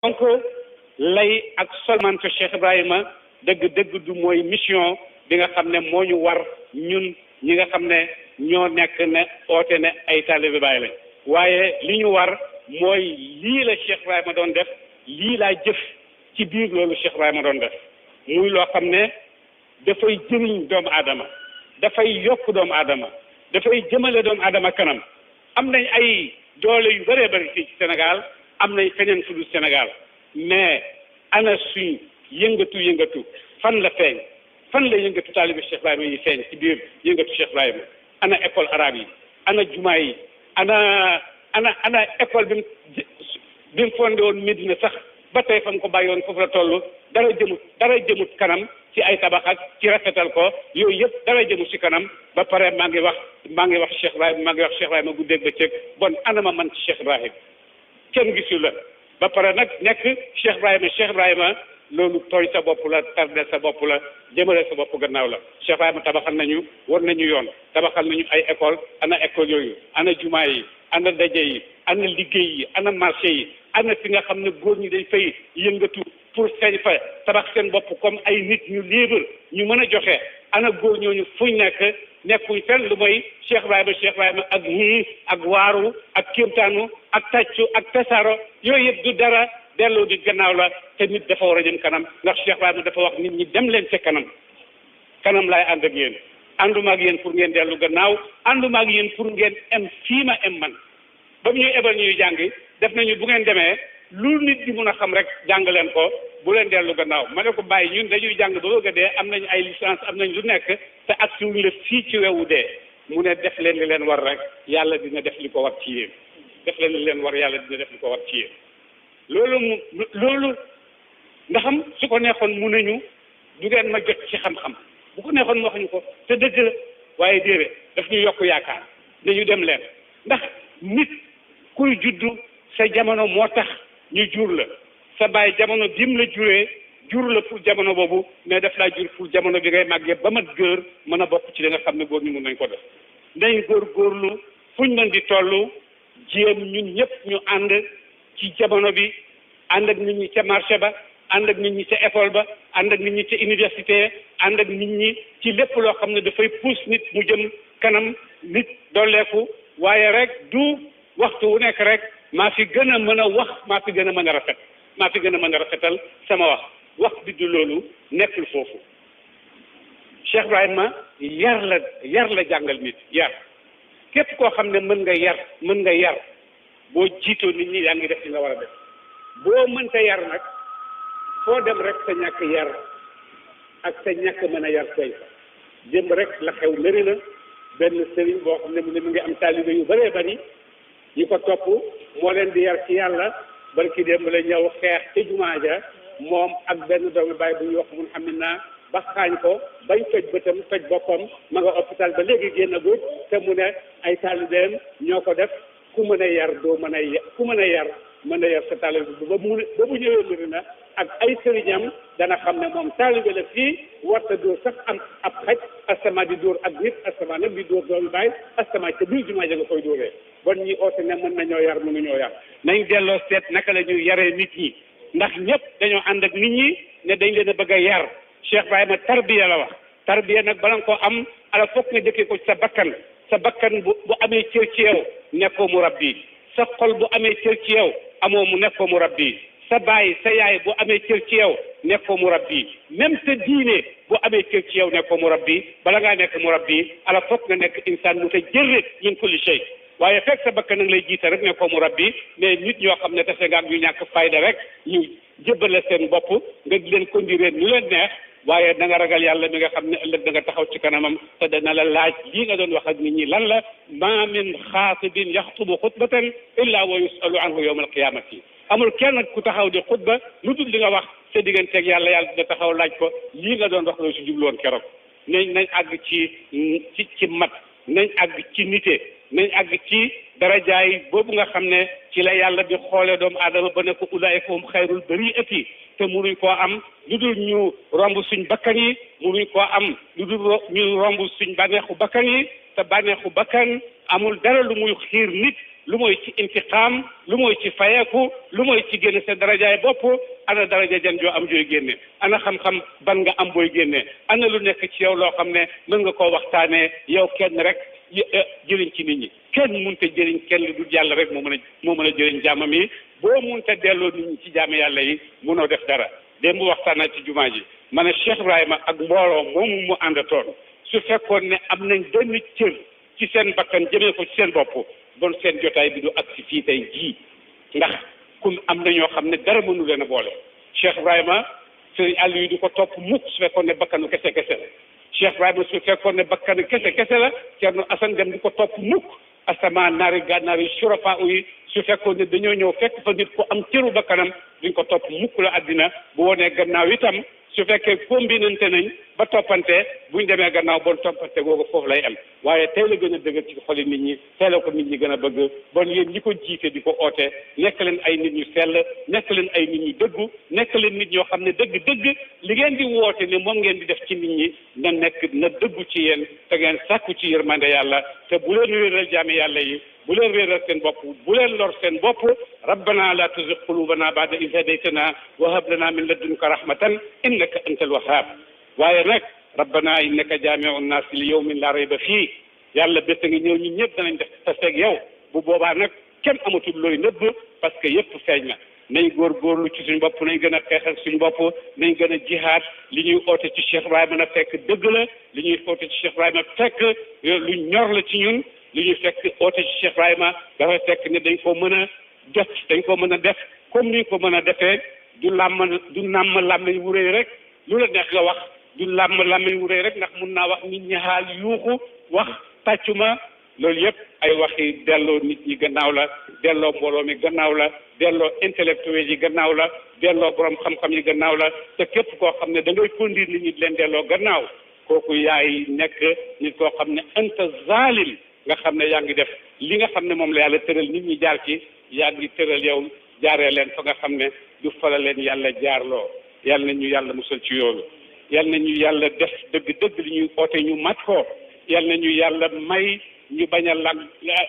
donc lay ak solmante Cheikh Ibrahima dëgg du mooy mission bi nga xam ne moo ñu war ñun ñi nga xam ne ñoo nekk ne oote ne ay taalibe Baay lañ waaye li ñu war mooy lii la Cheikh Ibrahima doon def lii laa jëf ci biir loolu Cheikh Ibrahima doon def muy loo xam ne dafay jëriñ doomu aadama dafay yokk doomu aadama dafay jëmale doomu aadama kanam am nañ ay doole yu bëree bëri fii ci Sénégal am nañ feneen fu dul Sénégal mais ana suñ yëngatu fan la feeñ fan la yëngatu taalibe Cheikh Ibrahima yi feeñ ci biir yëngatu Cheikh Ibrahima ana école arabe yi ana jumaa yi ana école bi mu fondé woon Médina sax ba tey fa mu ko bàyyoon foofu la toll dara jëmut kanam ci ay tabax ak ci rafetal ko yooyu yëpp dara jëmut ci kanam ba pare maa ngi wax Cheikh Ibrahima guddeeg bëccëg bon anama man ci Cheikh Ibrahima kenn gisu la ba pare nag nekk Cheikh Ibrahima loolu tooy sa bopp la tardel sa bopp la jëmale sa bopp gannaaw la Cheikh Ibrahima tabaxal nañu war nañu yoon tabaxal nañu ay école ana école yooyu ana jumaa yi ana daje yi ana liggéey yi ana marché yi ana fi nga xam ne góor ñi dañ fay yëngatu pour feeñ fa tabax seen bopp comme ay nit ñu libre ñu mën a joxe ana góor ñooñu fuñ nekkuñ fenn lu mooy Cheikh Ibrahima ak ñii ak waaru ak kéemtaanu ak tàccu ak tasaaro yooyu yëpp du dara delloo di gannaaw la te nit dafa war a jëm kanam ndax Cheikh Ibrahima dafa wax nit ñi dem leen ca kanam laay ànd ak yéen ànduma ak yéen pour ngeen dellu gannaaw ànduma ak yéen pour ngeen em fii ma em man ba mu ñuy ebal ñuy jàngi def nañu bu ngeen demee lu nit di mun a xam rek jàng leen ko bu leen dellu gannaaw ma ne ko bàyyi ñun dañuy jàng ba bëgg a dee am nañu ay licence am nañ lu nekk te ak suñu la fii ci wewu dee mu ne def leen li leen war rek yàlla dina def li ko war ci yéen def leen li leen war yàlla dina def li ko war ci yéen loolu ndaxam su ko neexoon mu nañu du ngeen ma jot ci xam-xam bu ko neexoon mu wax ñu ko te dëgg la waaye déedéet daf ñu yokk yaakaar dañu dem leen ndax nit kuy juddu sa jamono moo tax ñu jur la sa baay jamono bim la jur la pour jamono boobu mais daf laa jur pour jamono bi ngay màggee ba mat góor mën a bokk ci li nga xam ne góor ñu mun nañ ko def nañ góorgóorlu fuñ mën di toll jéem ñun ñëpp ñu ànd ci jamono bi ànd ak nit ñi ca marché ba ànd ak nit ñi ca école ba ànd ak nit ñi ca université ànd ak nit ñi ci lépp loo xam ne dafay pousse nit mu jëm kanam nit dolleeku waaye rek du waxtu wu nekk rek maa fi gën a mën a wax maa fi gën a mën a rafet maa fi gën a mën a rafetal sama wax bi du loolu nekkul foofu Cheikh Ibrahima yar la jàngal nit yar képp koo xam ne mën nga yar boo jiitoo nit ñi yaa ngi def li nga war a def boo mënta yar nag foo dem rek sa ñàkk yar ak sa ñàkk mën a yar tey jëm rek la xew nëri na benn sëriñ boo xam ne mu ngi am taalibe yu bëree bëri yi ko topp moo leen di yar ci yàlla barki démb la ñëw xeex ci jumaa ja moom ak benn doomu baay bu ñuy wax mun xam ne naa ba xaañ ko bañ toj bëtam toj boppam ma nga hôpital ba léegi génn gut te mu ne ay taalibeem ñoo ko def ku mën a yar doo mën a ku mën a yar mën a yar sa taalibe ba bu ñëwee mbiri na ak ay sëriñam dana xam ne moom taalibe la fii warta dóor sax am ab xaj astama di dóor ak nit astama nag di dóor doomu baay astama ca biir jumaa ja nga koy dóoree bon ñi oote ne mën nañoo yar mënuñoo yar nañ delloo seet naka la ñuy yaree nit ñi ndax ñëpp dañoo ànd ak nit ñi ne dañ leen a bëgg a yar Cheikh Ibrahima tarbiya la wax tarbiya nag bala nga koo am ala fokk nga jëkkee ko ci sa bakkan bu amee cër ci yow nekkoo mu rabbi sa xol bu amee cër ci yow amoo mu nekkoo mu rabbi sa baay sa yaay bu amee cër ci yow nekkoo mu rabbi même sa diine bu amee cër ci yow nekkoo mu rabbi bala ngaa nekk mu rabbi ala fokk nga nekk insaan mu te jërrit min kulli shay waaye fekk sa bakkan nag lay jiite rek nekkoo mu rabbi mais nit ñoo xam ne tase nga ak ñu ñàkk fayda rek ñu jébbale seen bopp nga di leen conduire ñu leen neex waaye da nga ragal yàlla mi nga xam ne ëllëg da nga taxaw ci kanamam te dana la laaj lii nga doon wax ak nit ñi lan la ma min xaatibin yaxtubu xutbatan illa wa yusalu anhu yawma alqiyamati amul kenn ku taxaw di xutba lu dul li nga wax sa digganteeg yàlla dina taxaw laaj ko lii nga doon wax loo si jubloon keroog nañ àgg ci mat nañ àgg ci nite nañ àgg ci darajaay boobu nga xam ne ci la yàlla di xoole doomu aadama ba ne ko ulaayka hum xayrul bariati te munuñ koo am lu dul ñu romb suñ bakkan yi munuñ koo am lu dul ñu romb suñ bànneexu bakkan yi te bànneexu bakkan amul dara lu muy xiir nit lu mooy ci intiqaam lu mooy ci fayeeku lu mooy ci génne sa darajaay bopp ana daraja jan joo am jooy génne ana xam-xam ban nga am booy génne ana lu nekk ci yow loo xam ne mën nga koo waxtaanee yow kenn rek jëriñ ci nit ñi kenn munta jëriñ kenn lu dul yàlla rek moo mën a jëriñ jaamam yi boo munta delloo nit ñi ci jaame yàlla yi munoo def dara démb waxtaan ci jumaa ji ma ne Cheikh Ibrahima ak mbooloo moomu mu àndatoon su fekkoon ne am nañ benn cër ci seen bakkan jëmee ko ci seen bopp bon seen jotaay bi du ak si fii tey jii ndax kun am na ñoo xam ne dara mënu leen a boole Cheikh Ibrahima sëriñ àll yi du ko topp mukk su fekkoon ne bakkanu kese kese la Cheikh Ibrahima su fekkoon ne bakkanu kese kese la Thierno Assane Dem du ko topp mukk asamaan naari gànnaar yi surafa yi su fekkoon ne dañoo ñëw fekk fa nit ku am cëru bakkanam duñ ko topp mukk la àddina bu wonee gannaaw itam su fekkee combinante nañ ba toppante buñ demee gannaaw bon toppante googu foofu lay am waaye tey la gën a dëgër ci xoli nit ñi tey la ko nit ñi gën a bëgg bon yéen ñi ko jiite di ko oote nekk leen ay nit ñu sell nekk leen ay nit ñu dëggu nekk leen nit ñoo xam ne dëgg-dëgg li ngeen di woote ne moom ngeen di def ci nit ñi na nekk na dëggu ci yéen te ngeen sàkku ci yërmande yàlla te bu leen wéeral jaami yàlla yi bu leen wéeral seen bopp bu leen lor seen bopp rabbana la tuzigh qulubana ba'da idh hadaytana wa hab lana min ladunka rahmatan innaka antal wahhab waaye nag rabbana innaka jaami'un naasi li yawmin la rayba fii yàlla bés a ngi ñëw ñun ñëpp danañ def taseeg yow bu boobaa nag kenn amatul looy nëbb parce que yëpp feeñ na nañ góorgóorlu ci suñu bopp nañ gën a xeex ak suñu bopp nañ gën a jihaad li ñuy oote ci Cheikh Ibrahima na fekk dëgg la li ñuy oote ci Cheikh Ibrahima fekk lu ñor la ci ñun li ñuy fekk oote ci Cheikh Ibrahima dafay fekk ne dañ ko mën a def comme ni ñu ko mën a defee du nàmm làmmiñ wu rëy rek lu la neex nga wax du làmmiñ wu rëy rek ndax mun naa wax nit ñi xaal yuuxu wax tàccuma loolu yëpp ay waxi delloo nit ñi gannaaw la delloo mbooloo mi gannaaw la delloo intellectuel yi gannaaw la delloo borom xam-xam yi gannaaw la te képp koo xam ne da ngay conduire nit ñi di leen delloo gannaaw kooku yaay nekk nit koo xam ne anta zalim nga xam ne yaa ngi def li nga xam ne moom la yàlla tëral nit ñi jaar ci yaa ngi tëral yow jaaree leen fa nga xam ne du fala leen yàlla jaarloo yàlla na ñu yàlla musal ci yoolu yàlla na ñu yàlla def dëgg-dëgg li ñuy oote ñu mat ko yàlla na ñu yàlla may ñu bañ a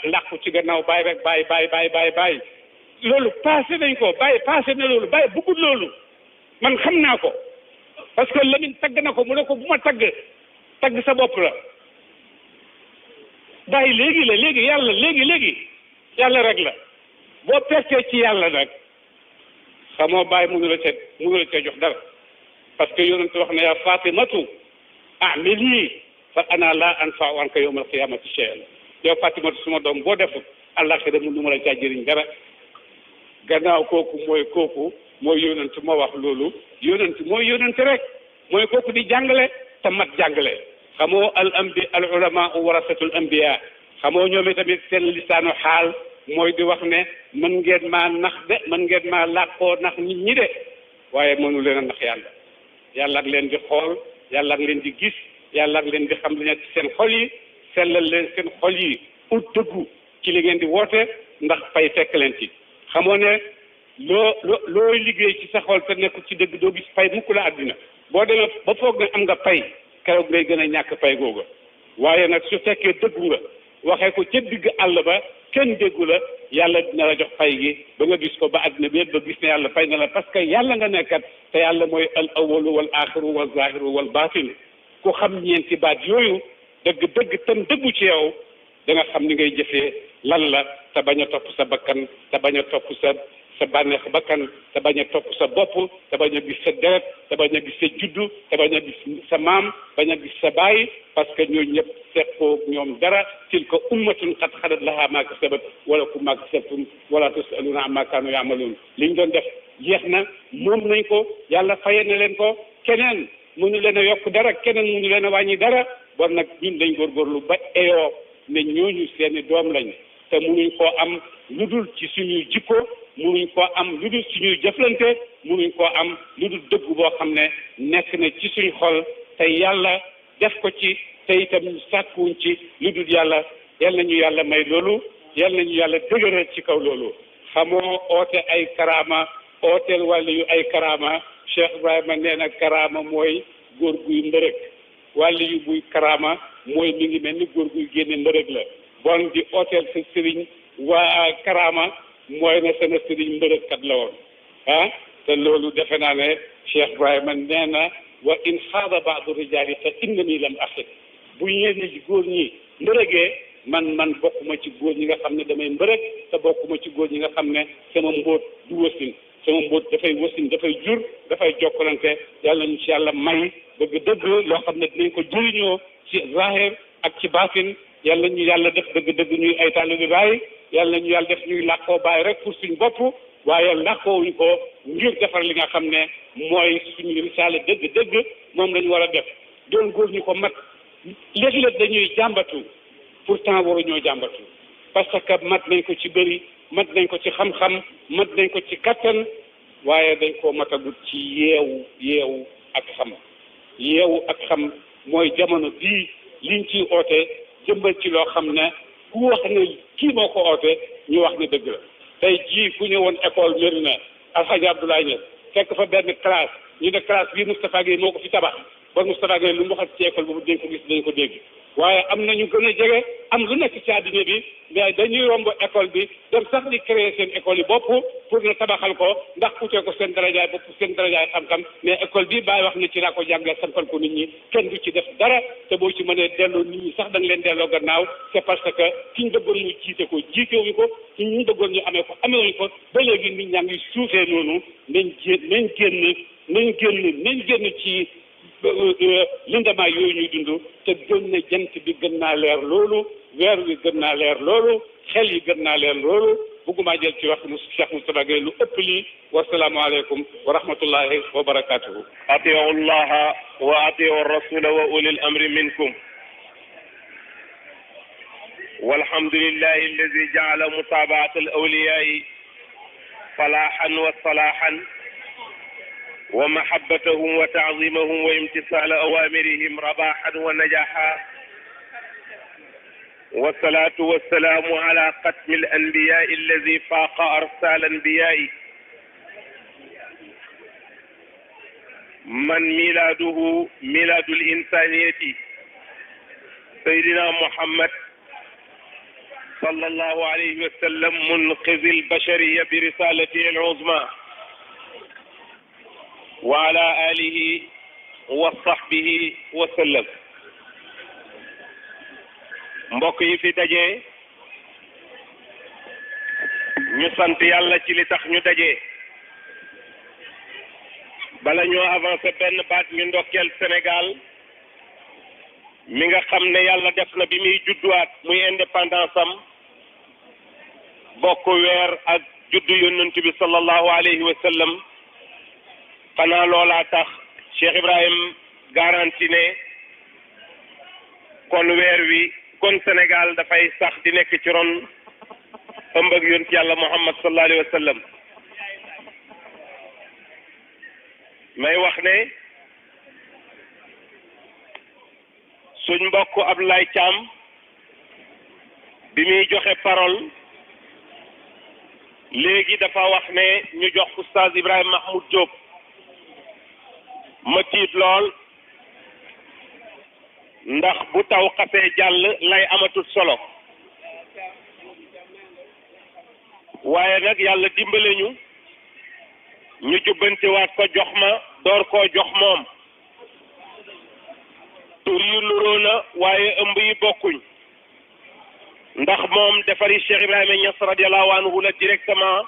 làqu ci gannaaw bàyyi rek bàyyi loolu passé nañ ko passé na loolu bàyyi bëggul loolu man xam naa ko parce que Lamine tagg na ko mu ne ko bu ma tagg sa bopp la bàyyi léegi yàlla rek la boo pertee ci yàlla nag xamoo bàyyi mënu la ca jox dara parce que yonent wax na yaa Fatimatu amili fa ana la anfa'u anka yawmal qiyamati shay'an yow Fatimatu suma doom boo defut àllaxira mënu ma la caa jëriñ dara gannaaw kooku mooy yonent moo wax loolu mooy yonent rek mooy kooku di jàngale te mat jàngale xamoo al ulama warasatul anbiya xamoo ñoom tamit seen lisaanu xaal mooy di wax ne mën ngeen maa nax de mën ngeen maa làqoo nax nit ñi de waaye mënu leen a nax yàlla ak leen di xool yàlla ak leen di gis yàlla ak leen di xam li nekk seen xol yi sellal leen seen xol yi ut dëggu ci li ngeen di woote ndax fay fekk leen ci xamoo ne looy liggéey ci sa xol te nekkul ci dëgg doo gis fay mukk la àddina boo demee ba foog ne am nga pay keroog ngay gën a ñàkk pay googa waaye nag su fekkee dëggu nga waxee ko ca digg àll ba kenn déggu la yàlla dina la jox fay gi ba nga gis ko ba àddina bi yëpp ba gis ne yàlla fay na la parce que yàlla nga nekkat te yàlla mooy al awalu wal axiru wal zahiru wal batin ku xam ñeenti baat yooyu dëgg tam dëggu ci yow da nga xam ni ngay jëfee lan la te bañ a topp sa bakkan te bañ a topp sa bànneex bakkan te bañ a topp sa bopp te bañ a gis sa deret te bañ a gis sa juddu te bañ a gis sa maam bañ a gis sa baay parce que ñooñu ñëpp seqoo ñoom dara tilka ummatun qad xalat laha ma kasabat wala kum ma kasabtum wala tusaluna amma kaanu yaamaluun li ñu doon def jeex na moom nañ ko yàlla faye na leen ko keneen mënu leen a yokk dara keneen mënu leen a wàññi dara bon nag ñun dañ góorgóorlu ba eyoo ne ñooñu seeni doom lañ te mënuñ koo am lu dul ci suñuy jikko mënuñ koo am lu dul suñuy jëflante mënuñ koo am lu dul dëgg boo xam ne nekk na ci suñ xol te yàlla def ko ci te itam sàkkuwuñ ci lu dul yàlla yal nañu yàlla may loolu yal nañu yàlla dëgëral ci kaw loolu xamoo oote ay karaama ooteel wàllu yu ay karaama Cheikh Ibrahima nee na karaama mooy góor guy mbërëg wàllu yu buy karaama mooy mi ngi mel ni góor guy génne mbërëg la bon di ooteel sa sëriñ waa Karama mooy ne sama sëriñ mbërëkat la woon te loolu defe naa ne Cheikh Ibrahima nee na wa in xaada baadu rijaali fa innani lam axid bu ñenn ci góor ñi mbërëgee man bokkuma ci góor ñi nga xam ne damay mbërëg te bokkuma ci góor ñi nga xam ne sama mbóot du wasin sama mbóot dafay wasin dafay jur dafay jokkalante yàlla nañu ci yàlla may dëgg-dëgg loo xam ne dinañ ko jëriñoo ci zahir ak ci baatin yàlla ñu yàlla def dëgg-dëgg ñuy ay taalibe Baay yàlla ñu yàlla def ñuy làkkoo Baay rek pour suñ bopp waaye làkkoowuñ ko ngir defar li nga xam ne mooy suñu risaale dëgg-dëgg moom lañu war a def doon góor ñu ko mat léeg-léeg dañuy jàmbatu pourtant waruñoo jàmbatu parce que mat nañ ko ci bëri mat nañ ko ci xam-xam mat nañ ko ci kattan waaye dañ koo matagut ci yeewu ak xam yeewu ak xam mooy jamono bii liñ ciy oote jëmbal ci loo xam ne ku wax ne kii moo ko oote ñu wax ne dëgg la tey jii ku ñëwoon école Mérina Alhaji Abdoulaye Niass fekk fa benn classe ñu ne classe bii Moustapha Gueye moo ko fi tabax ba Moustapha Gueye lu mu waxat ci école boobu dañ ko gis dañ ko dégg waaye am na ñu gën a jege am lu nekk ci àddina bi mais dañuy romb école bi dem sax di créer seen école yi bopp pour ne tabaxal ko ndax utee ko seen darajaay bopp seen darajaay xam-xam mais école bi bàyyi wax ne ci laa ko jàngee sampal ko nit ñi kenn du ci def dara te boo ci mënee delloo nit ñi sax da nga leen delloo gannaaw c'est parce que ki ñu bëggoon ñu jiite ko jiitewuñu ko ki ñu bëggoon ñu amee ko amewuñu ko ba léegi nit ñaa ngi suufee noonu nañ génn ci lindement yooyu ñuy dund te gën na jant bi gën naa leer loolu weer wi gën naa leer loolu xel yi gën naa leer loolu bëgguma jël ci wax Cheikh Moustapha Gueye lu ëpp lii wasalaamu aleykum wa rahmatullahi wa barakatuhu atiu llaha wa atiu rasula wa ulil amri minkum walhamdulillahi alladi jaala mutabaat al awliyai falahan wa salahan wa mahabbatahum wa taazimahum wa imtisaala awamirihim rabahan wa najaha wasalaatu wasalaamu ala xatmi al anbiyai alladi faaqa arsal anbiyai man milaaduhu milaadu l insaniyati sayidina muhammad sallallahu alayhi wa sallam munqizi l bashariya bi risalatihi al uzma wa ala alihi wa sahbihi wa sallam mbokk yi fi daje ñu sant yàlla ci li tax ñu daje bala ñoo avancé benn baat ñu ndokkeel Sénégal mi nga xam ne yàlla def na bi muy judduwaat muy indépendance am bokk weer ak juddu yonent bi sallallahu alayhi wa sallam xanaa loolaa tax Cheikh Ibrahim garanti ne kon weer wi kon Sénégal dafay sax di nekk ci ron ëmb ak yonent yàlla Muhammad sallallahu alayhi wa sallam may wax ne suñ mbokk Abdoulaye Thiam bi muy joxe parole léegi dafa wax ne ñu jox oustaz Ibrahima Mahmoud Diop ma tiit lool ndax bu taw xasee jàll lay amatul solo waaye nag yàlla dimbale ñu jubbantiwaat ko jox ma door koo jox moom tur yu nuroo na waaye ëmb yi bokkuñ ndax moom defari Cheikh Ibrahima Niass radiallahu anhu la directement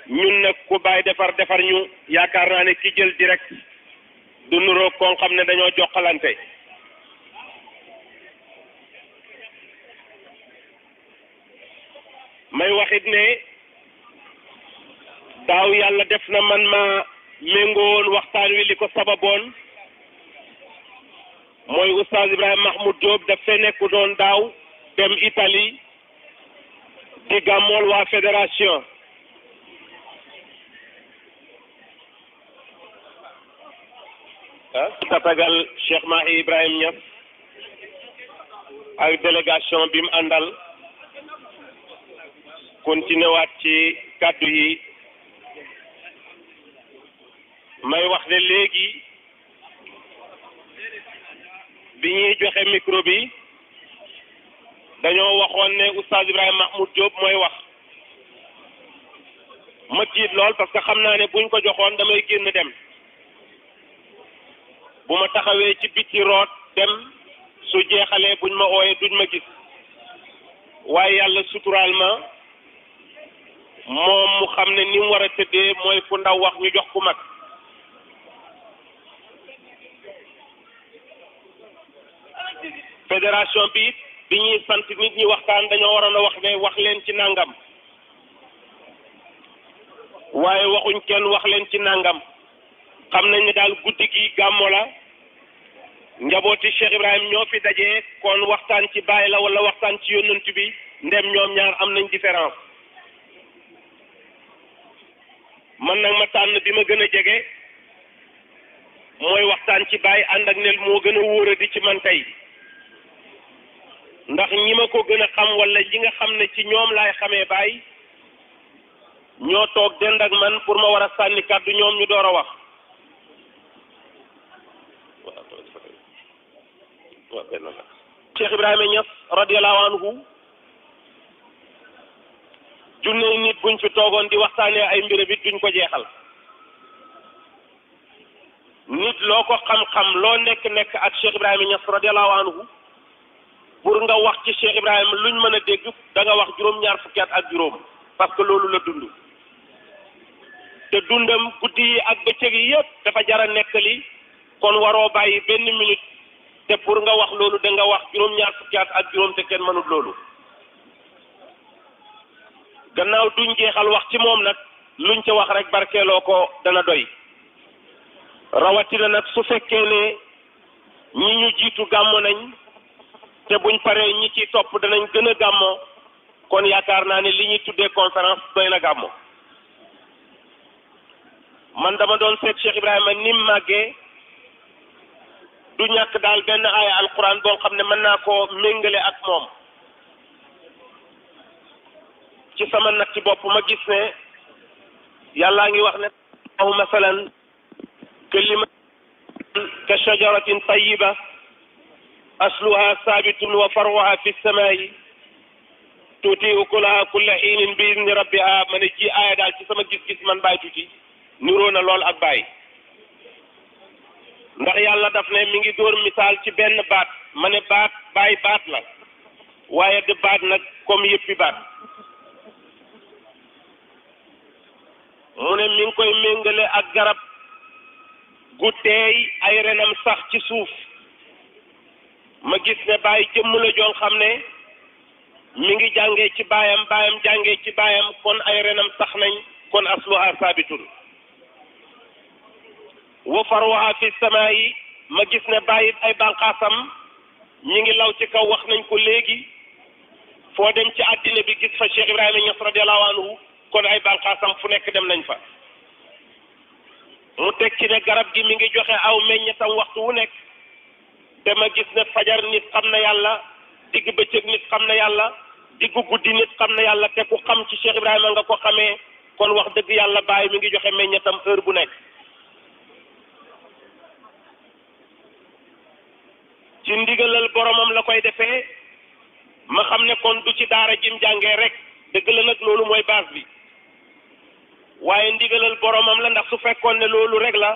ñun nag ku bàyyi defar ñu yaakaar naa ne ki jël direct du nuroo koo xam ne dañoo jokkalante may waxit ne daaw yàlla def na man ma méngoon waxtaan wi li ko sababoon mooy oustaz Ibrahima Mahmoud Diop daf fee nekku doon daaw dem Italie di gàmmool waa fédération tatagal Cheikh Mahy Ibrahim Niass ak délégation bi mu àndal continué waat ci kàddu yi may wax ne léegi bi ñuy joxe micro bi dañoo waxoon ne oustaz Ibrahima Mahmoud Diop mooy wax ma tiit lool parce que xam naa ne buñ ko joxoon damay génn dem bu ma taxawee ci biti root dem su jeexalee buñ ma ooyee duñ ma gis waaye yàlla suturaal ma moom mu xam ne ni mu war a tëddee mooy fu ndaw wax ñu jox ku mag fédération bi it bi ñuy sant nit ñi waxtaan dañoo waroon a wax ne wax leen ci nangam waaye waxuñ kenn wax leen ci nangam xam nañ ne daal guddi gi gàmmo la njabooti Cheikh Ibrahim ñoo fi dajee kon waxtaan ci baay la wala waxtaan ci yónnant bi ndem ñoom ñaar am nañ différence man nag ma tànn bi ma gën a jege mooy waxtaan ci baay ànd ak ne moo gën a wóoradi ci man tey ndax ñi ma ko gën a xam wala ñi nga xam ne ci ñoom laay xamee baay ñoo toog dend ak man pour ma war a sànni kàddu ñoom ñu door a wax Cheikh Ibrahima Niass radiyallahu anhu junne nit buñ fi toogoon di waxtaanee ay mbir bi duñ ko jeexal nit loo ko xam-xam loo nekk ak Cheikh Ibrahima Niass radiyallahu anhu pour nga wax ci Cheikh Ibrahima luñ mën a dégg da nga wax juróom-ñaar fukki at ak juróom parce que loolu la dund te dundam guddi yi ak bëccëg yi yëpp dafa jara nekkali kon waroo bàyyi benn minute te pour nga wax loolu da nga wax juróom-ñaar fukki at ak juróom te kenn mënul loolu gannaaw duñ jeexal wax ci moom nag luñ ca wax rek barkeeloo ko dana doy rawatina nag su fekkee ne ñi ñu jiitu gàmmo nañ te buñ paree ñi ci topp danañ gën a gàmmo kon yaakaar naa ne li ñuy tuddee conférence doy na gàmmo man dama doon seet Cheikh Ibrahima nim màggee du ñàkk daal benn aaya alquran boo xam ne mën naa koo méngale ak moom ci sama nag ci bopp ma gis ne yàllaa ngi wax ne aw masalan ka shajaratin tayyiba asluha sabitun wa farwaha fi samaayi tuuti ukulaha kulla xiinin bi idni rabbiha ma ne ji aaya daal ci sama gis-gis man bàyyi tuuti niroo na lool ak bàyyi ndax yàlla daf ne mi ngi dóor misaal ci benn baat ma ne baat bàyyi baat la waaye de baat nag comme yëppi baat mu ne mi ngi koy méngale ak garab gu teey ay renam sax ci suuf ma gis ne bàyyi jëmm la joon xam ne mi ngi jàngee ci baayam baayam jàngee ci baayam kon ay renam sax nañ kon asluha saabitun wa farwaha fi samaa yi ma gis ne bàyyi ay bànqaasam ñi ngi law ci kaw wax nañ ko léegi foo dem ci àddina bi gis fa Cheikh Ibrahima Niass radiyallahu anhu kon ay bànqaasam fu nekk dem nañ fa mu teg ci ne garab gi mi ngi joxe aw meññetam waxtu wu nekk te ma gis ne fajar nit xam na yàlla digg bëccëg nit xam na yàlla diggu guddi nit xam na yàlla te ku xam ci Cheikh Ibrahima nga ko xamee kon wax dëgg yàlla bàyyi mi ngi joxe meññetam heure bu nekk ci ndigalal boromam la koy defee ma xam ne kon du ci daara jim jàngee rek dëgg la nag loolu mooy base bi waaye ndigalal boromam la ndax su fekkoon ne loolu rek la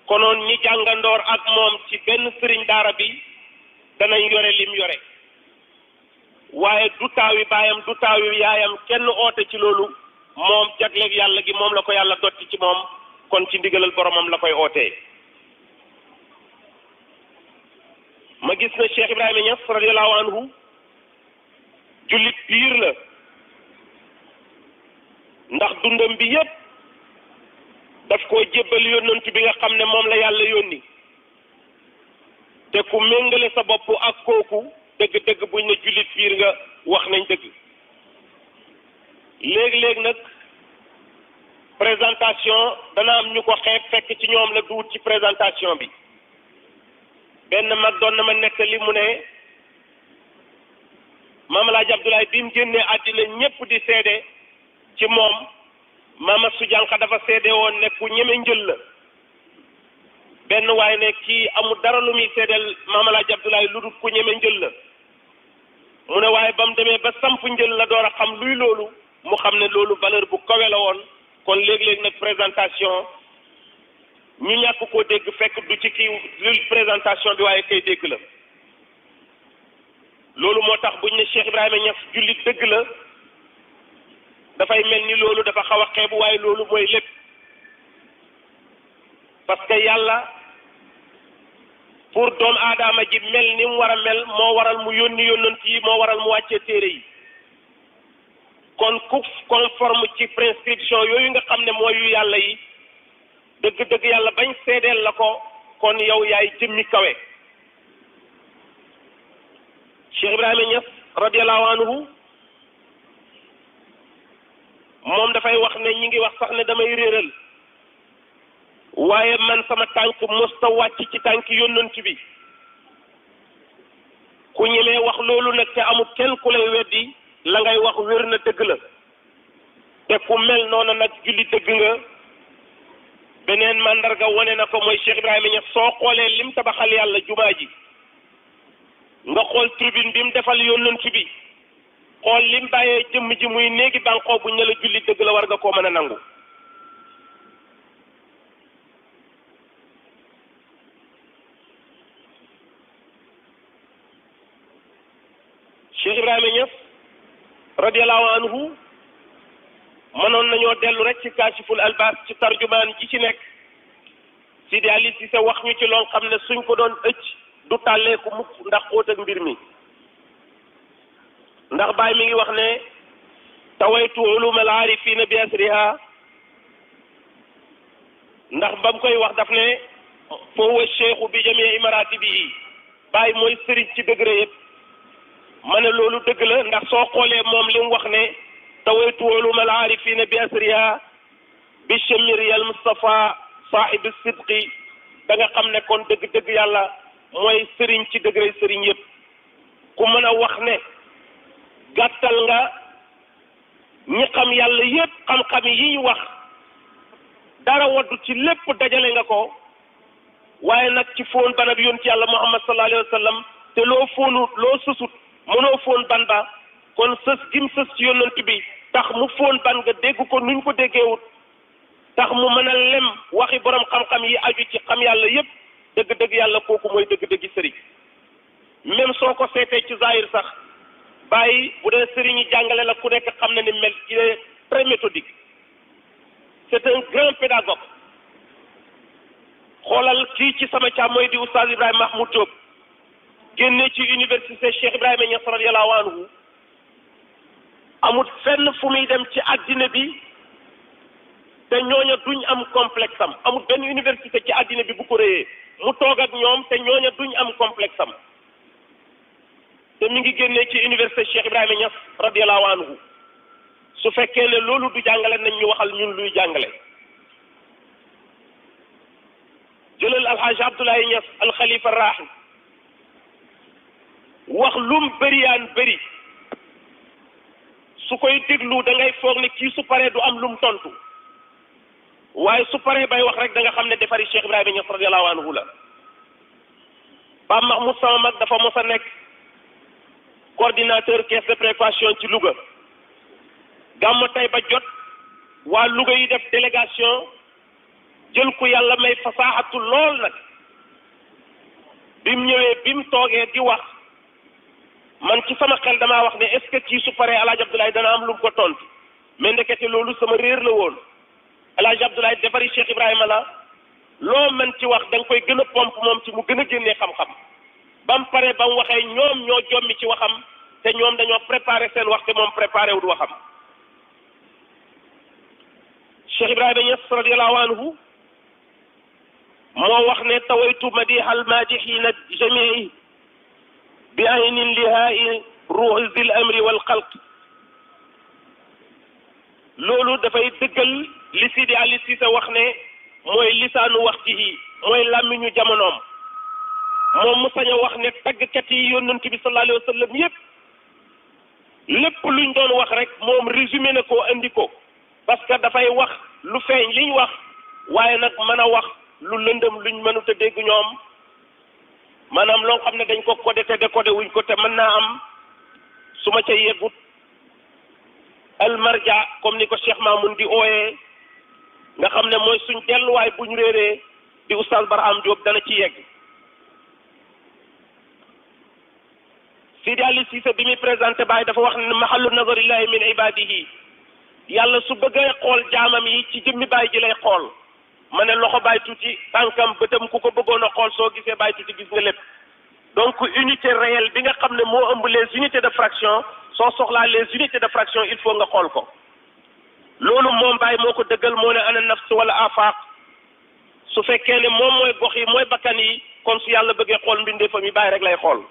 konoon ñi jàngandoor ak moom ci benn sëriñ daara bi danañ yore lim yore waaye du taawi baayam du taawi yaayam kenn oote ci loolu moom jagleeg yàlla gi moom la ko yàlla dotti ci moom kon ci ndigalal boromam la koy ootee ma gis ne Cheikh Ibrahima Niass radiyallahu anhu jullit piir la ndax dundam bi yépp daf koo jébbal yónnant bi nga xam ne moom la yàlla yónni te ku méngale sa bopp ak kooku dëgg-dëgg buñ ne jullit piir nga wax nañ dëgg léegi-léegi nag présentation dana am ñu ko xeeb fekk ci ñoom la duut ci présentation bi benn mag doon na ma nettali mu ne Maam Alaaji Abdoulaye bi mu génnee àddina ñépp di seede ci moom Mama Sujanka dafa seede woon ne ku ñeme njël la benn waaye ne kii amul dara lu muy seedeel Maam Alaaji Abdoulaye lu dul ku ñeme njël la mu ne waaye ba mu demee ba samp njël la door a xam luy loolu mu xam ne loolu valeur bu kawe la woon. kon léeg-léeg nag présentation ñu ñàkk koo dégg fekk du ci kii lu présentation bi waaye kay dégg la loolu moo tax buñ ne Cheikh Ibrahima Niass jullit dëgg la dafay mel ni loolu dafa xaw a xeebu waaye loolu mooy lépp parce que yàlla pour doomu aadama ji mel ni mu war a mel moo waral mu yónni yónnant yi moo waral mu wàccee téere yi kon ku conforme ci prescription yooyu nga xam ne mooy yu yàlla yi dëgg-dëgg yàlla bañ seedeel la ko kon yow yaay jëmmi kawe Cheikh Ibrahima Niass radiallahu anhu moom dafay wax ne ñi ngi wax sax ne damay réeral waaye man sama tànk mosta wàcc ci tànk yónnant bi ku ñemee wax loolu nag te amul kenn ku lay weddi la ngay wax wér na dëgg la te ku mel noonu nag julli dëgg nga beneen mandarga wane na ko mooy Cheikh Ibrahima Niass soo xoolee lim tabaxal yàlla jumaa ji nga xool tribune bi mu defal yónnant bi xool lim bàyyee jëmm ji muy néegi bànqoo bu ñu la julli dëgg la war nga koo mën a nangu Cheikh Ibrahima Niass radiallahu anhu mënoon nañoo dellu rek ci kaasiful albas ci tarjumaan ji ci nekk Sidi Ali Cissé wax ñu ci loo xam ne suñ ko doon ëcc du tàlleeku mukk ndax xóot ak mbir mi ndax Baay mi ngi wax ne tawaytu ulum al aarifina bi asriha ndax ba mu koy wax daf ne fa huwa cheikhu bi jamii maratibihi Baay mooy sëriñ ci degré yëpp ma ne loolu dëgg la ndax soo xoolee moom li mu wax ne tawaytu ulum al aarifina bi asriha bi chamiri al Mustafa saahibi sidqi da nga xam ne kon dëgg-dëgg yàlla mooy sëriñ ci degré sëriñ yëpp ku mën a wax ne gàttal nga ñi xam yàlla yëpp xam-xam yi ñu wax dara waddu ci lépp dajale nga ko waaye nag ci fóon ban ak yonent yàlla Muhammad sallallahu alayhi wa sallam te loo fóonu loo sësut mënoo fóon ban ba kon sës gim sës ci yonent bi tax mu fóon ban nga dégg ko nuñ ko déggeewut tax mu mën a lem waxi borom xam-xam yi aju ci xam yàlla yëpp dëgg-dëgg yàlla kooku mooy dëgg-dëgg sëriñ même soo ko seetee ci zahir sax bàyyi bu dee sëriñ yi jàngale la ku nekk xam na ni mel il est très méthodique c'est un grand pédagogue xoolal kii ci sama càmm mooy di oustaz Ibrahima Mahmoud Diop génne ci université Cheikh Ibrahima Niass radiyallahu anhu amul fenn fu muy dem ci àddina bi te ñooña duñ am complexe am amul benn université ci àddina bi bu ko réyee mu toog ak ñoom te ñooña duñ am complexe am te mi ngi génnee ci université Cheikh Ibrahima Niass radiyallahu anhu su fekkee ne loolu du jàngale nañ ñu waxal ñun luy jàngale jëlal alxaaji Abdoulaye Niass alxalifa raaxi wax lum bëriyaan bëri su koy déglu da ngay foog ne kii su paree du am lum tontu waaye su paree bay wax rek da nga xam ne defari Cheikh Ibrahima Niass radiyallahu anhu la Pape Mahmoud sama mag dafa mos a nekk coordinateur caisse de précaution ci Louga gàmmu tey ba jot waa Louga yi def délégation jël ku yàlla may fasaaxatu lool nag bi mu ñëwee bi mu toogee di wax man ci sama xel damaa wax ne est-ce que kii su paree El Hadj Abdoulaye dana am lu mu ko tontu mais ndekete loolu sama réer la woon El Hadj Abdoulaye defari Cheikh Ibrahima la loo mën ci wax da nga koy gën a pomp moom ci mu gën a génnee xam-xam ba mu paree ba mu waxee ñoom ñoo jommi ci waxam te ñoom dañoo préparé seen wax te moom préparé wul waxam Cheikh Ibrahima Niass radiyallahu anhu moo wax ne tawaytu madihal maadihiina jamii bi aynin lihaai ruuhi zil amri wal xalq loolu dafay dëggal li Sidi Ali Cissé wax ne mooy lisaanu waxtihi mooy làmmiñu jamonoom moom mu sañ a wax ne tàggkat yi yonent bi sallallahu alayhi wa sallam yépp lépp luñ doon wax rek moom résumé na ko andi ko parce que dafay wax lu feeñ liñ wax waaye nag mën a wax lu lëndëm luñ mënut a dégg ñoom maanaam loo xam ne dañ ko codé te décodé wuñ ko te mën naa am su ma ca yeggut almarja comme ni ko Cheikh Mamoun di ooyee nga xam ne mooy suñ delluwaay buñ réeree di oustaz Barham Diop dana ci yegg. Sidi Ali Cissé bi muy présenté Baye dafa wax ne mahallu nazarillahi min ibadihi yàlla su bëggee xool jaamam yi ci jëmmi Baye ji lay xool ma ne loxo Baye tuuti tànkam bëtam ku ko bëggoon a xool soo gisee Baye tuuti gis nga lépp. donc unité réelle bi nga xam ne moo ëmb les unités de fraction soo soxlaa les unités de fraction il faut nga xool ko loolu moom Baye moo ko dëggal moo ne ana nafs wala afaq su fekkee ne moom mooy gox yi mooy bakkan yi kon su yàlla bëggee xool mbindeefam yi Baye rek lay xool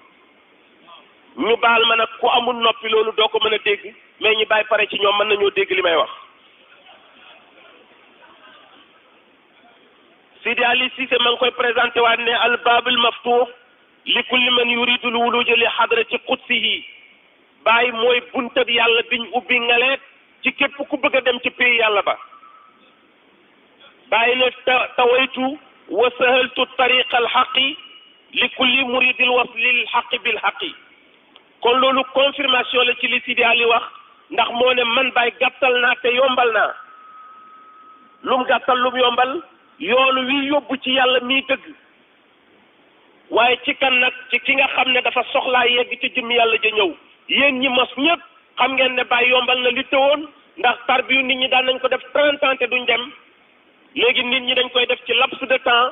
ñu baal ma nag ku amul noppi loolu doo ko mën a dégg mais ñi Baye pare ci ñoom mën nañoo dégg li may wax. Sidi Ali Cissé ma ngi koy présenté waat ne al babul maftuh li kulli man yuridul wuluja li hadrati qudsihi Baye mooy buntab yàlla biñ ubbi ngaleet ci képp ku bëgg a dem ci pays yàlla ba. Baye ne tawaytu wa sahaltu tariqa al haqi li kulli muridil waslil haqi bil haqi kon loolu confirmation la ci li Sidi Ali wax ndax moo ne man Baye gàttal naa te yombal naa lum gàttal lum yombal yoonu wi yóbbu ci yàlla mii dëgg waaye ci kan nag ci ki nga xam ne dafa soxlaa yegg ci jëm yàlla ja ñëw yéen ñi mos ñëpp xam ngeen ne Baye yombal na li tëwoon ndax tarbiyu nit ñi daan nañ ko def 30 ans te duñ dem léegi nit ñi dañ koy def ci laps de temps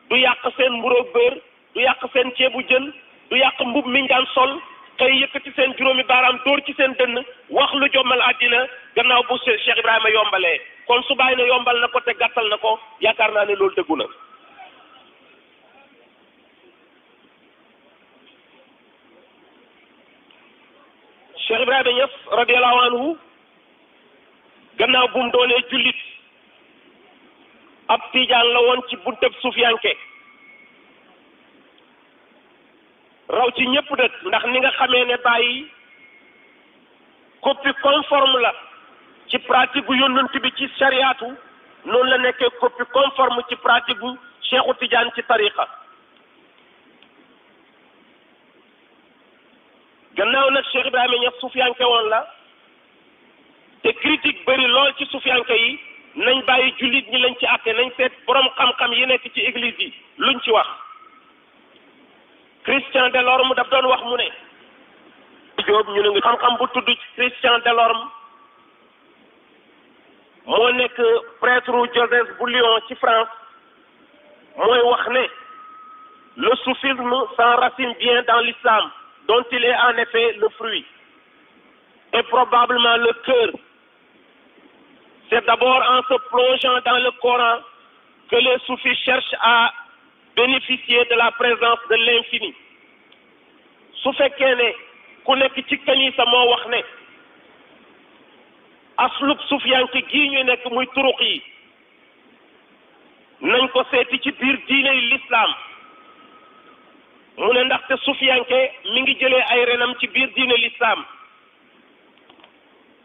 du yàq seen mburoog beurre du yàq seen ceebu jën du yàq mbub miñ daan sol xëy yëkkati seen juróomi baaraam dóor ci seen dënn wax lu jommal àddina gannaaw bu Cheikh Ibrahima yombalee kon su Baye ne yombal na ko te gàttal na ko yaakaar naa ne loolu dëggu na. Cheikh Ibrahima Niass radiyallahu anhu gannaaw bu mu doonee jullit ab tiijaan la woon ci buntab suufiyanke raw ci ñëpp dëkk ndax ni nga xamee ne Baye copie conforme la ci pratique gu yónnent bi ci shariatu noonu la nekkee copie conforme ci pratique gu Cheikhu Tidiane ci tariqa gannaaw nag Cheikh Ibrahima Niass suufiyanke woon la te critique bëri lool ci suufiyanke yi nañ bàyyi jullit ñi lañ ci àtte nañ seet borom xam-xam yi nekk ci église yi luñ ci wax. Christian Delorme daf doon wax mu ne Jóob ñu ne nga xam-xam bu tudd Christian Delorme moo nekk prêtre Joseph bu Lyon ci France mooy wax ne le soufisme s'enracine bien dans l'islam dont il est en effet le fruit et probablement le cœur. C'est d'abord en se plongeant dans le Coran que les soufis cherchent à bénéficier de la présence de l'infini su fekkee ne ku nekk ci kanisa moo wax ne aslub sufiyanke gii ñu nekk muy turuq yi nañ ko seeti ci biir diine yi l'islam mu ne ndaxte sufiyanke mi ngi jëlee ay renam ci biir diine l'islam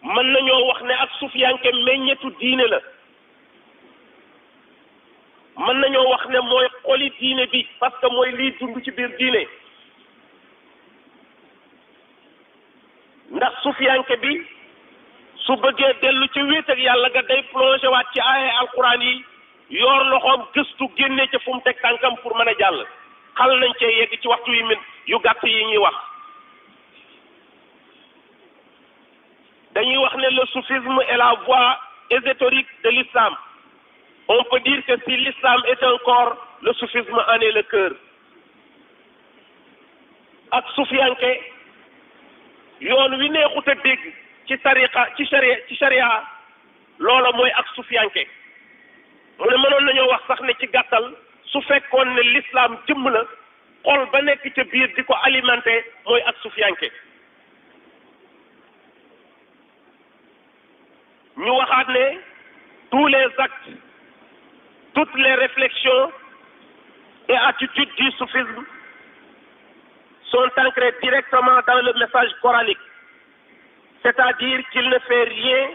mën nañoo wax ne ak sufiyanke meññetu diine la mën nañoo wax ne mooy xoli diine bi parce que mooy liy dund ci biir diine ndax sufiyanke bi su bëggee dellu ci wéet ak yàlla ga day plongé waat ci ay alquran yi yoor loxoom gëstu génne ca fu mu teg tànkam pour mën a jàll xal nañ cee yegg ci waxtu yu gàtt yi ñuy wax dañuy wax ne le soufisme est la voie ésotérique de l'islam. On peut dire que si l'islam est un corps, le soufisme en est le cœur. ak sufiyanke yoon wi neexut a dégg ci tariqa ci sharia loola mooy ak sufiyanke mu ne mënoon nañoo wax sax ne ci gàttal su fekkoon ne l'islam jëmm la xol ba nekk ca biir di ko alimenté mooy ak sufiyanke ñu waxaat ne tous les actes toutes les réflexions et attitudes du soufisme sont ancrés directement dans le message coranique, c'est-à-dire qu'il ne fait rien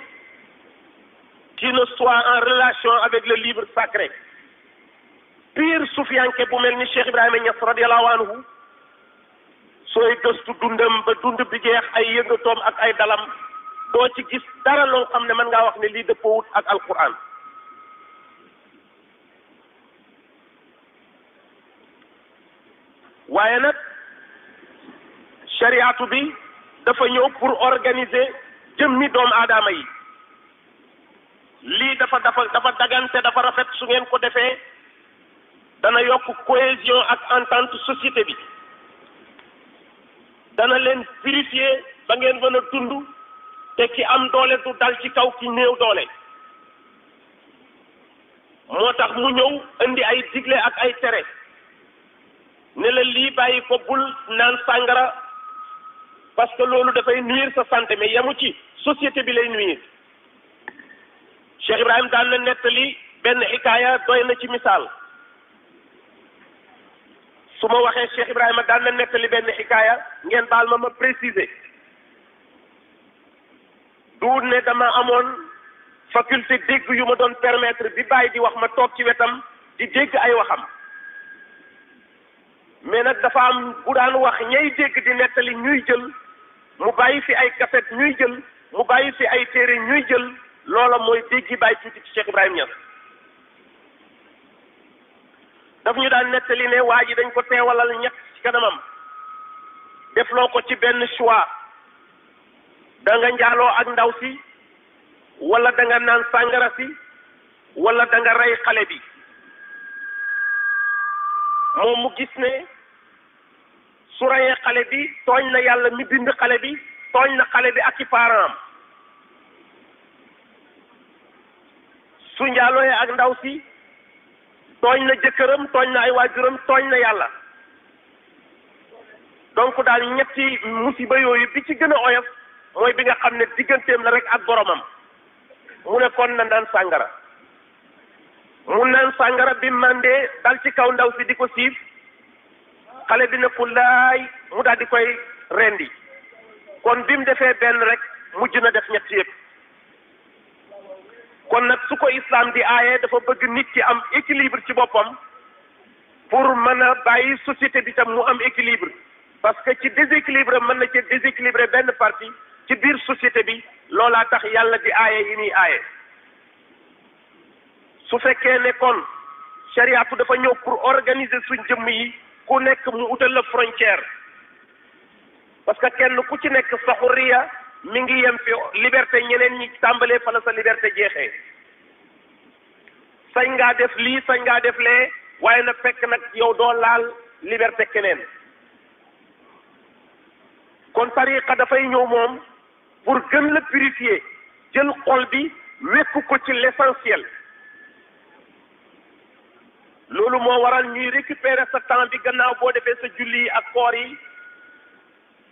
qui ne soit en relation avec le livre sacré. Pire soufianke bu mel ni Cheikh Ibrahima Niass radiyallahu anhu sooy gëstu dundam ba dund bi jeex ay yëngatoom ak ay dalam doo ci gis dara loo xam ne mën ngaa wax ne lii dëppoowut ak alquran. waaye nag shariatu bi dafa ñëw pour organiser jëmmi doomu aadama yi. lii dafa dagante dafa rafet su ngeen ko defee dana yokk cohésion ak entente société bi, dana leen purifier ba ngeen mën a dund te ki am doole du dal ci kaw ki néew doole. moo tax mu ñëw indi ay digle ak ay tere ne la lii bàyyi ko, bul naan sàngara parce que loolu dafay nuire sa santé, mais yamu ci société bi lay nuire. Cheikh Ibrahim daan na nettali benn xikaaya doy na ci misaal. su ma waxee Cheikh Ibrahima daan na nettali benn xikaaya ngeen baal ma préciser. duut ne dama amoon faculté dégg yu ma doon permettre bi bàyyi di wax ma toog ci wetam di dégg ay waxam, mais nag dafa am bu daan wax ñay dégg di nettali ñuy jël, mu bàyyi fi ay cassette ñuy jël, mu bàyyi fi ay téere ñuy jël. loola mooy déggi bàyyi tuuti ci Cheikh Ibrahima Niass. daf ñu daan nettali ne waa ji dañ ko teewalal ñett ci kanamam defloo ko ci benn choix, da nga njaaloo ak ndaw si, wala da nga naan sàngara si, wala da nga rey xale bi. moom mu gis ne su reyee xale bi tooñ na yàlla mi bind xale bi, tooñ na xale bi ak i parents am. su njaalooyee ak ndaw si tooñ na jëkkëram, tooñ na ay waajuram, tooñ na yàlla. donc daal ñetti musiba yooyu bi ci gën a oyof mooy bi nga xam ne digganteem la rek ak boromam. mu ne kon na naan sàngara. mu naan sàngara bi mandee dal ci kaw ndaw si di ko siif, xale bi ne ku laay mu daal di koy rendi. kon bi mu defee benn rek mujj na def ñett yëpp. kon nag su ko islam di aaye dafa bëgg nit ki am équilibre ci boppam pour mën a bàyyi société bi tam mu am équilibre, parce que ci déséquilibre mën na ci déséquilibré benn partie ci biir société bi. loolaa tax yàlla di aaye yi muy aaye. su fekkee ne kon chariatu dafa ñëw pour organiser suñ jëmm yi, ku nekk mu utal la frontière, parce que kenn ku ci nekk sa xurriya mi ngi yem fi liberté ñeneen ñi tàmbalee fa la sa liberté jeexee. sañ ngaa def lii, sañ ngaa def lee, waaye na fekk nag yow doo laal liberté keneen. kon tariqa dafay ñëw moom pour gën la purifier, jël xol bi wekku ko ci l'essentiel. loolu moo waral ñuy récupérer sa temps bi gannaaw boo defee sa julli yi ak koor yi,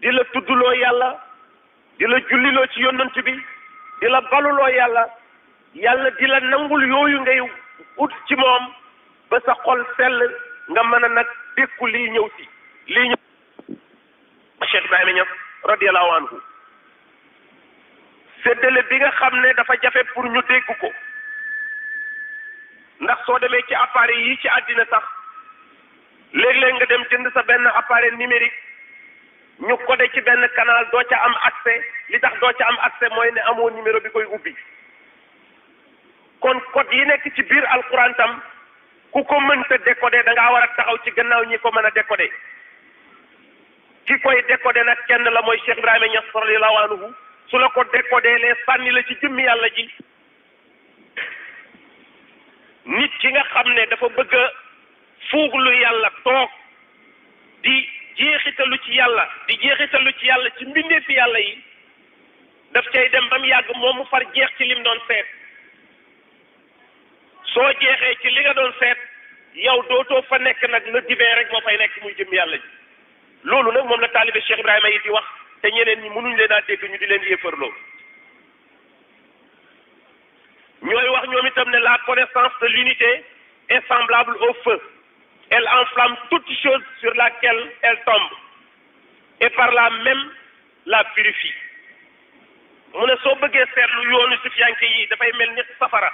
di la tuddloo yàlla, di la julliloo ci yonent bi, di la baluloo yàlla, yàlla di la nangul yooyu ngay ut ci moom ba sa xol sell nga mën a nag dékku lii ñëw si lii ñëw. Cheikh Ibrahima Niass radiyallahu anhu séddale bi nga xam ne dafa jafe pour ñu dégg ko, ndax soo demee ci appareil yi ci àddina sax léeg-léeg nga dem jënd sa benn appareil numérique ñu codé ci benn canal doo ca am accès. li tax doo ca am accès mooy ne amoo numéro bi koy ubbi. kon code yi nekk ci biir alquran tam ku ko mënta décoder da ngaa war a taxaw ci gannaaw ñi ko mën a décoder. ki koy décoder nag kenn la mooy Cheikh Ibrahima Niass radiyallahu anhu. su la ko décoder lee sànni la ci jëmmi yàlla ji. nit ki nga xam ne dafa bëgg a fuuglu yàlla toog di jeexitalu ci yàlla ci mbindeefi yàlla yi, daf cay dem ba mu yàgg moom mu far jeex ci lim doon seet. soo jeexee ci li nga doon seet yow dootoo fa nekk nag le divin rek moo fay nekk muy jëm yàlla ji. loolu nag moom la taalibe Cheikh Ibrahima yi di wax, te ñeneen ñi mënuñ leen a dégg ñu di leen yéefarloo. ñooy wax ñoom itam ne la connaissance de l'unité est semblable au feu. Elle enflamme toute chose sur laquelle elle tombe et par là même la purifie. mu ne soo bëggee seetlu yoonu sufiyanke yi dafay mel ni safara.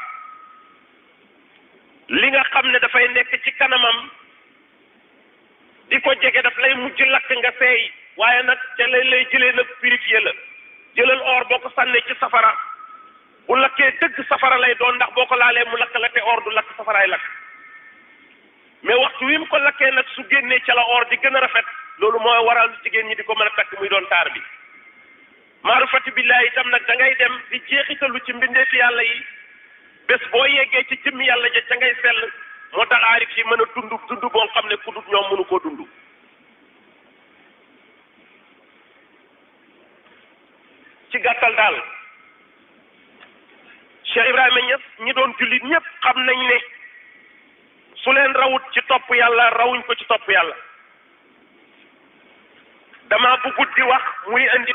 li nga xam ne dafay nekk ci kanamam di ko jege daf lay mujj lakk nga seey waaye nag ca lay jëlee nag purifié la jëlal or boo ko sànnee ci safara bu lakkee dëgg safara lay doon ndax boo ko laalee mu lakk la te or du lakk safaraay lakk mais waxtu wi mu ko lakkee nag su génnee ca la or di gën a rafet loolu mooy waral jigéen ñi di ko mën a takk muy doon taar bi maarifati billahi itam nag da ngay dem di jeexitalu ci mbindeefi yàlla yi bés boo yeggee ci jëmmi yàlla ja ca ngay sell moo tax aarif yi mën a dund boo xam ne ku dut ñoom mënu koo dund ci gàttal daal Cheikh Ibrahima Niass ñi doon jullit ñëpp xam nañ ne su leen rawut ci topp yàlla rawuñ ko ci topp yàlla dama bëggut di wax muy indi